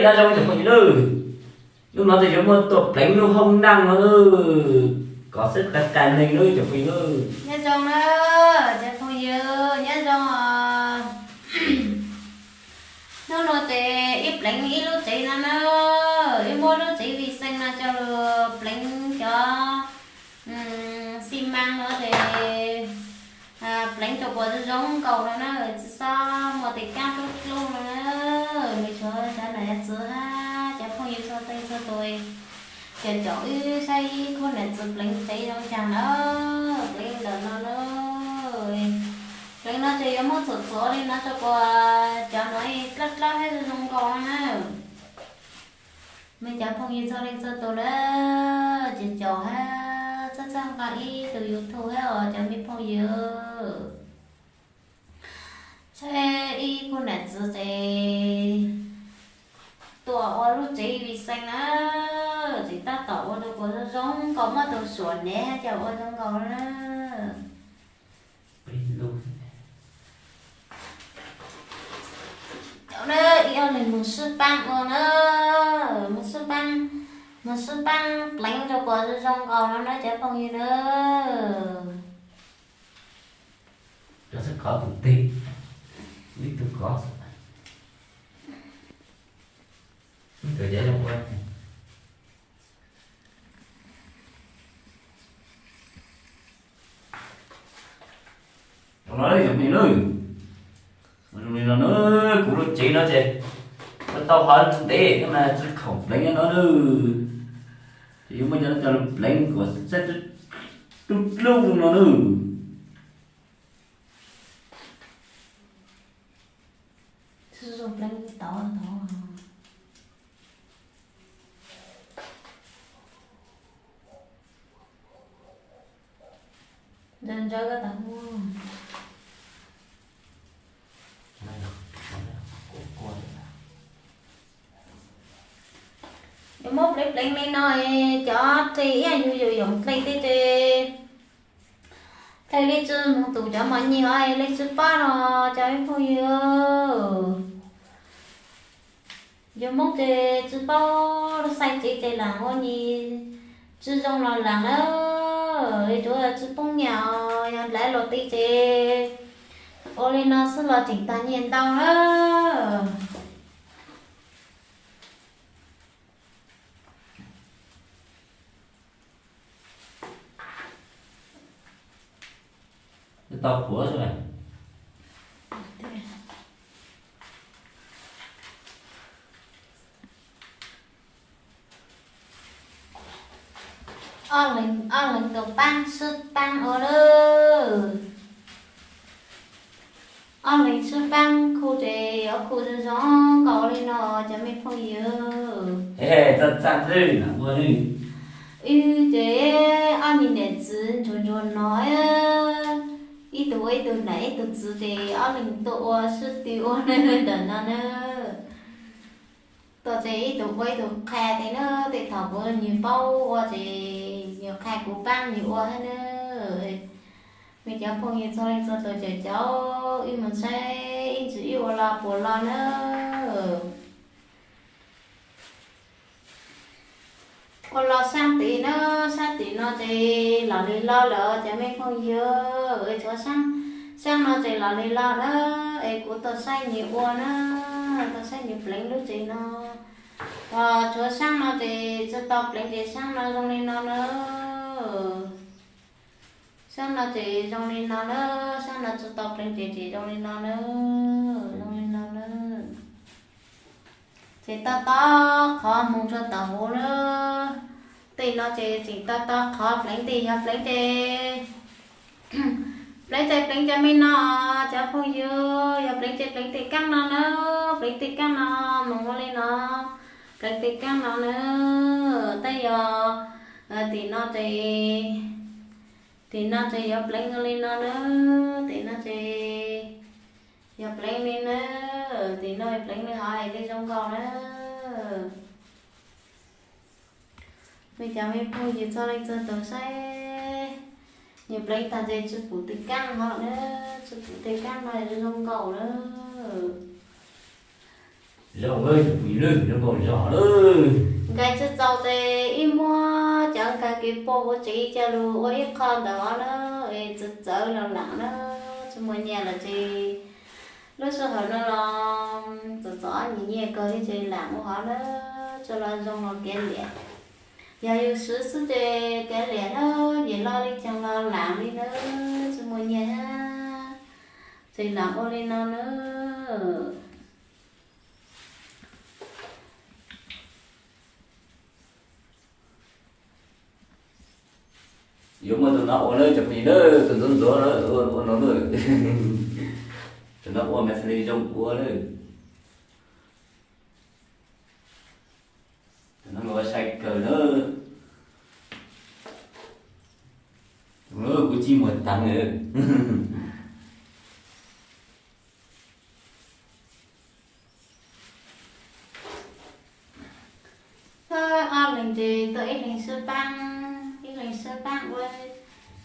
Nyob zoo cov phooj ywg nawb, hnub no ces yuav muaj tuaj pleev lub hoob naj no nawb, kov xwb qai qai neeg nawb cov phooj ywg nawb. Nyob zoo na cov phooj ywg, nyob zoo os. Hnub no ces ib pleev ib lub tsev no na, ib muab lub tsev vi xees no coj los pleev cov xi mas no ces pleev rau puas zoo zoo nkaus no na, tsis txhob muaj tej kab dub dlub no na. Nws tshuav cov nam txiv hab cov phooj ywg txhua leej txhua tus, ces caum wb saib ib khub nam txiv pleev tsev zoo cas na, pleev ntawm no na. Pleev no ces yuav muab txhuam txhuam li no rau puas cov no dlawb dlawb hab zoo zoo nkaus no na. Mej cov phooj ywg txhua leej txhua tus na, ces caum hab txhawb txhawb nqa ib tug YouTube hab os cov me phooj ywg. Saib ib khub nam txiv ces tuaj ua lub tsev vi xees na, tseem tab tom ua rau puas zoo zoo nkaus, muab tus suam nev hab coj ua zoo nkaus na. Cov na, ib ob leeg moog sib paab ua na, moog sib paab, moog sib paab pleev rau puas zoo zoo nkaus no na cov phooj ywg na. Cov xwb kov tus teg, ib tug kov xwb. Ib tug yeej ua. Zoo no cov phooj ywg, zoo li no na, kuv lub tsev no ces tau hov ntev mas tsis khoom pleev no na. Ces yuav muab cov no coj los pleev kom saib dub dlub no na. Zoo pleev tau tau. Ntawd ntawd tau. Yuav muab pleev pleev li no, cov dlej ib yam yus yus yoov dlej tej ces dlej leej twg moog tus cov mos nyem os leej twg pab no cov phooj ywg. Yus Moob ces tsis paub lub xaij tsev ces laam ua nyem tsis zoo los laam na, tsuav tsis poob nyam, yog dlaiv los ti ces ua li no xwb los tseem tag nyiaj ntau na. Tau qhuav xwb. Ob leeg, ob leeg tus paab sib paab ua lawm. Ob leeg sib paab khu ces yuav khu zoo zoo nkaus li no cov me phooj ywg. Txaj txaj xwb na ua li. Wb ces ob niag niam txiv ntsuag ntsuag no, ib tug ua ib tug nam ib tug txiv ces ob leeg tuaj ua sib tw ua ntawm no na. Tuaj ces ib tug ua ib tug qha tes na, tej thaum kuv nyuag paub ua ces nyuag qha kuv paab nyuag ua hab na. Mej cov phooj ywg txhua leej txhua tus ces caum wb moog saib ib ntsis wb ua los puas los na. Ua los saab tim na, saab tim no ces los li los lawm cov me phooj ywg, tshuav saab no ces los li los na, es kuv tuaj saib nyuag ua na, tuaj saib nyuag pleev lub tsev no. Tshuav saab no ces tsis tau pleev ces saab no zoo li no na. Saab no ces zoo li no na, saab no tsis tau pleev ces tseem zoo li no na, zoo li no na. Ces tau tau qhov moog rua tom huv na. Tej no ces tseem tau tau qhov pleev, tej yog pleev ces pleev ces pleev cov me no, cov phooj ywg, yog pleev ces pleev tej kaab no na, pleev tej kaab no, moog ua li no, pleev tej kaab no na. Tej yog tim no ces, tim no ces yuav pleev li no na, tim no ces yog pleev li na, tim no pleev li hov es tej zoo nkaus na. Mej cov me phooj ywg txhua leej txhua tus saib, nyuag pleev tag ces tsis pum tej kaab hov na, tsis pum tej kaab no zoo nkaus na. Zoo lawm, zoo nkauj zog lawm. Nkais tsis txaus ces ib muab cov nkais kev pom huv tsev coj lug ua ib qho ntawm hov na, es txawv txawv los lam na, tsis muaj nyiaj lawm ces lub sij hawm no los txom txom nyem nyiaj kawg li ces lam ua hov na, tsuas los zoo los kav liam. Yog yus swv xwb ces kav liam na, nyiam loj li caag los lam li na, tsis muaj nyiaj hab, ces lam ua li no na. Yuav muaj tus no ua na cov phooj ywg na, tus ntxuav ntxuav na, ua no na, tus no ua mas xws li zoo ua na. Tus no ua sai kawg na. Kuv tsis muaj taag. Ob leeg ces tuaj ib leeg sib paab, ib leeg sib paab ua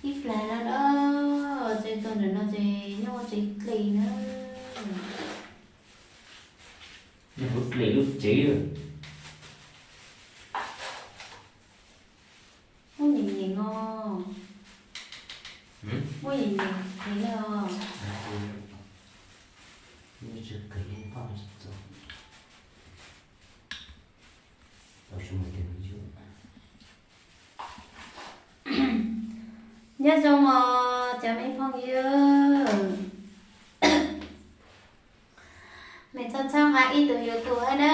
ib plag no na, ces tuaj ntawm no ces nyob ua tsev dlej na. Nyob ua dlej lub tsev. Muaj nyeem nyeem os. Muaj nyeem nyeem heev os. Nyob zoo os cov me phooj ywg. Mej txhawb txhawb nqa ib tug YouTube hab na,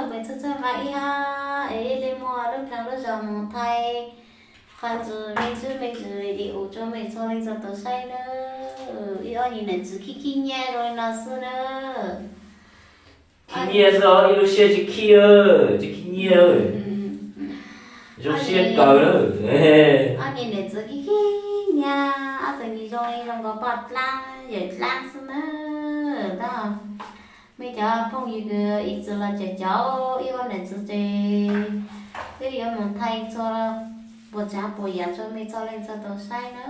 mej txhawb txhawb nqa ib hab es ib li muaj lub dlaag lub zog moog thaij qhov ntxwg me ntsis me ntsis video rua mej txhua leej txhua tug saib na. Ib ob nyuag nam txiv khib khib nyiab zoo li no xwb na. Khib nyiab xwb os, ib lub siab tsis khib, tsis khib nyiab. Zoo siab kawg lawm. Ob nyuag nam txiv khib khib nyiab, ob tug nyuag zoo li zoo nkaus poj dlaab yawm dlaab xwb na. Tab mej cov phooj ywg ib txwm los caum caum ib ob nam txiv ces wb yuav moog thaij txhua puas tsaav puas yaam rua mej txhua leej txhua tug saib na.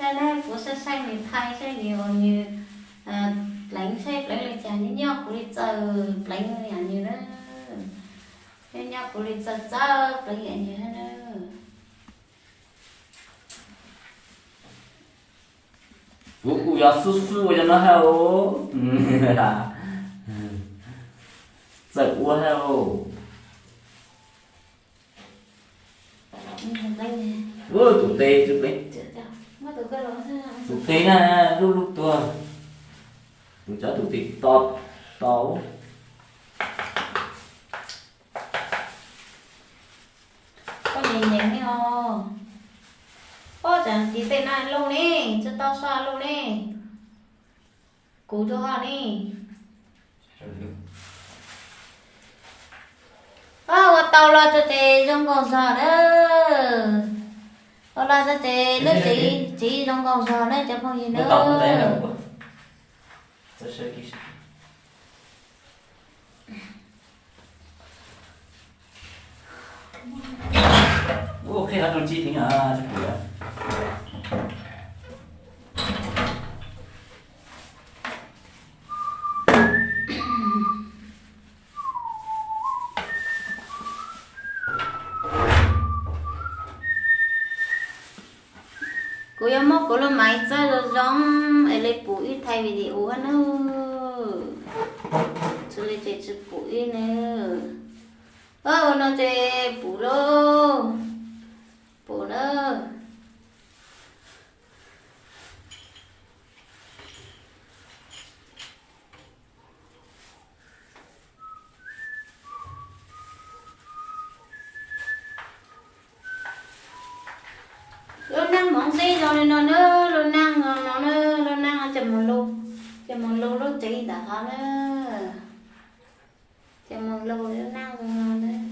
Saib na, kuv saib saib nwg thaij saib nwg ua nwg pleev saib pleev le caag, nyob nyob kuv le txaws pleev yam nwg na. Nyob nyob kuv le txaws txawj pleev yam nwg na. Kuv kuj yog xub xub ua cov no hab os. Txawj ua hab os. Ua tus tes, tus tes na lub lub tuag, tus cov tus tes to to. Koj nyeem nyeem ne os. Pob tsaam tiv tej no lug ne, tsi tau soj lug ne. Kuv tuaj hoj ne. Ua tau los tso ces zoo nkaus zog na. Ua los tso ces lub tsev zoo nkaus zog na cov phooj ywg na. Kuv yuav muab kuv lub maiv txawb zoo zoo es le pum ib thaij video hab nawb. Tsi le ces tsi pum ib nawb. Ua no ces pum lauj, pum nawb. Lub neej moov xwb zoo li no nawb, lub neej no nawb, lub neej coj moog lug, coj moog lug lub tsev ntawm hov nawb, coj moog lug lub neej zoo no nawb.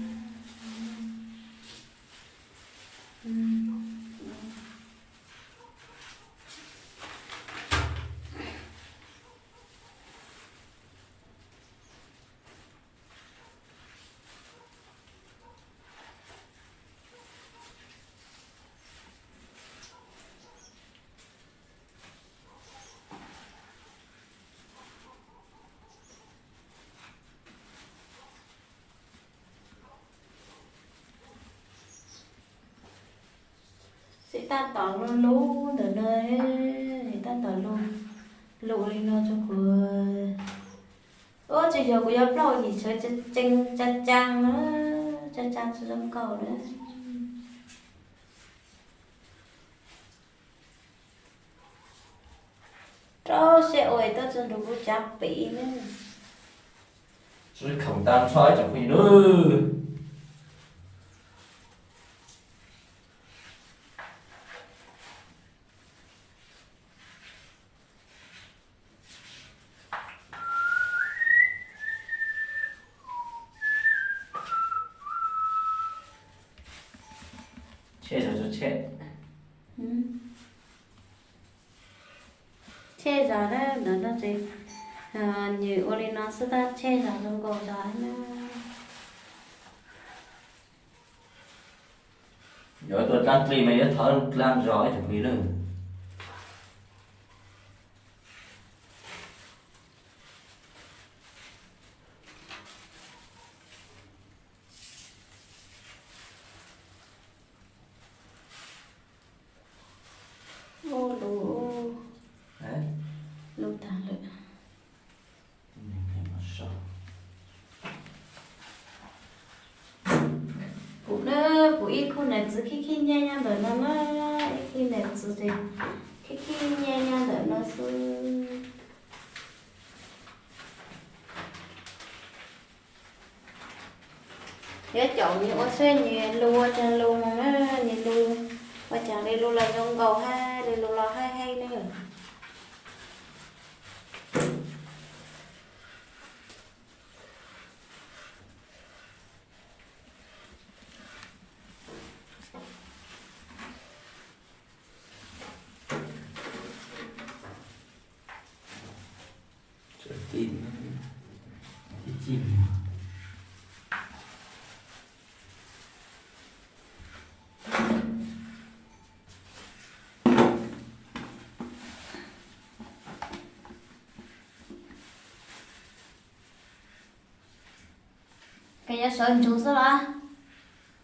Tab tom lug lug ntawm no, tab tom lug, lug li no rau kuv. Ua tsis yog kuv yuav plaub yim sawv tsees tsa tsaa na, tsa tsaa tsis zoo nkaus na. Rau siab ua tuaj txug nrug kuv cov pim na. Tsis khoom tag nrho ib tsoom phooj ywg na. Tshej zog, tshej zog na, ntawm no ces nws ua li no xwb tab tshej zog zoo nkaus zog na. Yuav tuaj dlaab dlig mas yuav thov dlaab zog ib tsoom phooj ywg na. Ua lug, lug taag lawm. Kuv na, kuv ib khub nam txwv khib khib nyiab nyob ntawm no na, ib khub nam txwv ces khib khib nyiab nyob ntawm no xwb. Yuav caum nws ua saib nws lug ua caag lug no na, nws lug ua caag li lug los zoo nkaus hab li lug los haib haib na. Koj yuav sawv ntsug xwb los?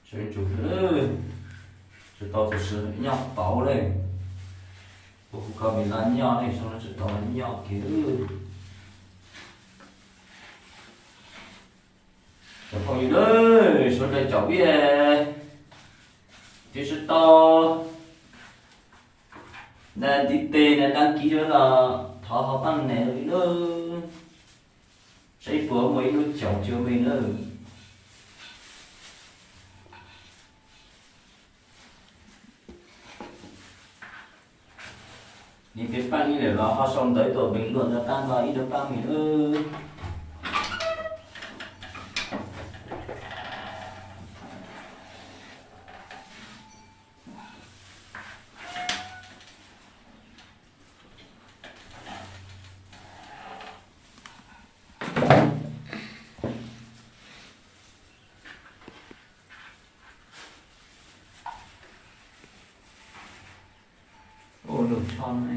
Sawv ntsug, tsis tau tus swv nyoj pauv le. Kuv hu koj vim laj nyoj ne, zoo no tsis tau laj nyoj kiag. Cov phooj ywg na, suav dlawg caum vij, tiv tsis tau ntiv tes na, dab kiv los thov ho paab neeg li na. Saib puas muaj ib lub caum cuag mej na. Nws tes paab ib lawm los ho sau ntawv tuaj npeeg luag nrog qab no ib lub paab mej na. Ua lug tsho no.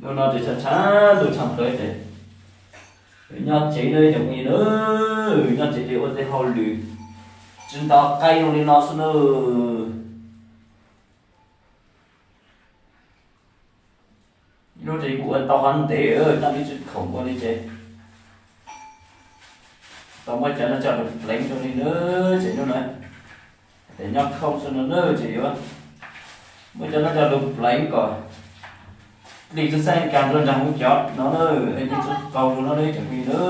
Hnub no ces tshav tshav ntuj tshav plawv ces nyob tsev na cov phooj ywg na, nyob tsev ces ua tej hauj lwm tsis nto qaib zoo li no xwb na. Ib hnub ces kuv ua tau qhov ntev, tag li tsis khoom ua li ces tau muab cov no coj lug pleev rau li na, ces hnub no ces nyob khoom xwb no na ces yuav muab cov no coj lug pleev kom dlig txhab xeeb kag nrug nraag huv cov no na, es tsis qaug lug no na cov phooj ywg na.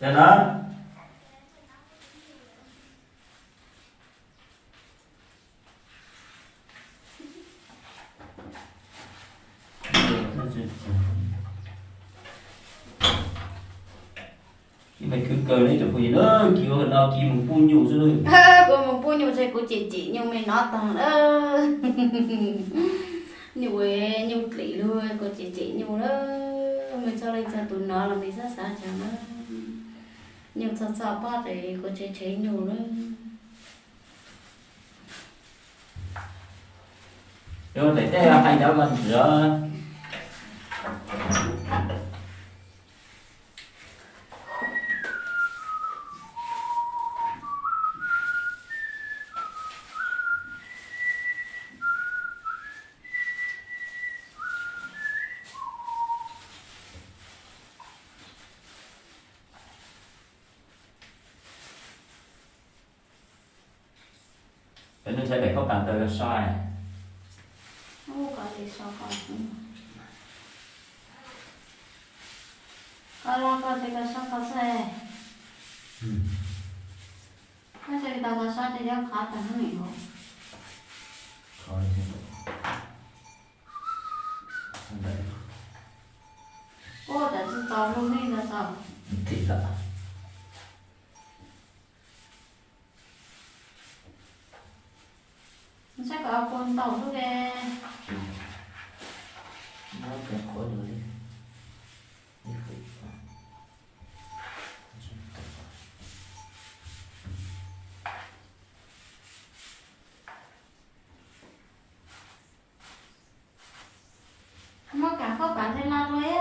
Cas na? Ib me khwv kawg ne cov phooj ywg na, kiv ua no kiv mus pub nyuj xwb na. Kuv mus pub nyuj ces kuv cem cem nyuj me nov tag na. Nyuj, nyuj dlim lug kuv cem cem nyuj na. Me txhua leej txhua tus nov los me xav xav cas na. Nyuj txhua txhua pob ces kuv tshev tshev nyuj na. Yog daim teb hais cov mas ntxwv. Peb nug saib daim khaub pas ntawd yog sai. Ub, koj li so koj, koj loj koj ces koj so koj xwb. Koj so li tau koj so ces yog qhov tag hnub nim hauv. Ub, tam tsis tau lub me ntawd tau. Thim lawm. Saib kom ua puag ntaus lub de. Muab kav khaub pas ntawd los dua.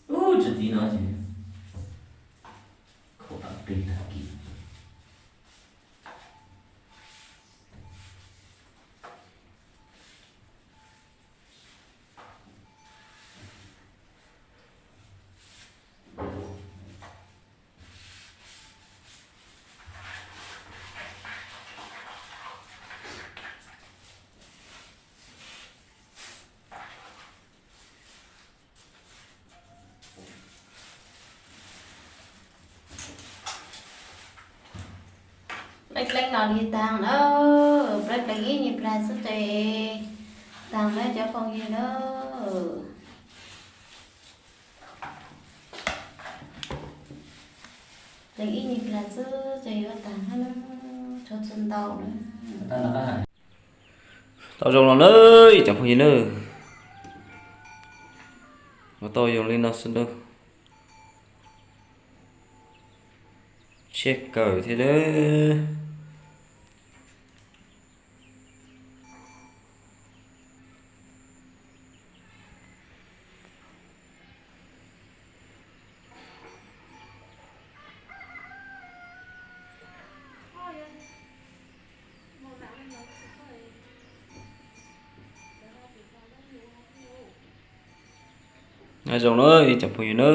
Ub, tsis tiv no ces khaub pas plig tag kis. Pleev pleev los li taag na, pleev pleev ib nyuag plag xwb ces taag na cov phooj ywg na. Pleev ib nyuag plag xwb ces yuav taag na, tshuav tsis ntau na. Tau zoo no na, ib cov phooj ywg na. Ua tau zoo li no xwb na. Tshiab kawg thiab na. Nyob zoo na ib cov phooj ywg na.